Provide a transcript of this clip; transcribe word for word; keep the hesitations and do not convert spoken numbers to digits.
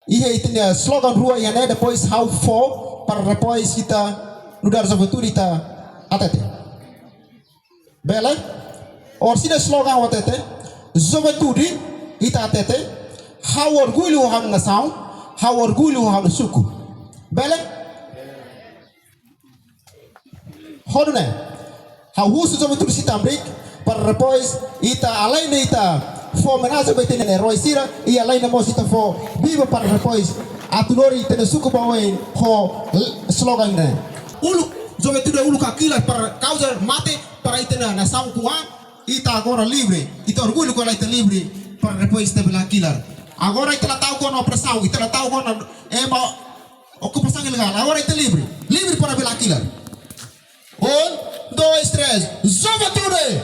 Iha ita-nia slogan rua iha ne'e, depois ha'u fó para depois ita nu'udar juventude ita hatete. Bele? Orsida slogan hatete, juventude ita hatete, ha'u orgullu ho ha'u-nia nasaun, ha'u orgullu ho ha'u-nia suku. Bele? Hodi nune'e, ha'u husu juventude sira tamrik, para depois ita além de ita fó omenajen ba ita-nia eroi sira, i além de mós ita fó viva para depois atu lori ita-nia suku ba oin ho slogan ne'e. Uluk, juventude uluk hakilar para kauza mate para ita-nia nasaun kuan, ita agora livre, ita orgullu ho ita livre, para depois ita bele hakilar. Agora ita la ta'uk ona opresaun, ita la ta'uk ona ema okupasaun ilegál. Agora ita livre. Livre para bele hakilar. Um, dois, três. Juventude!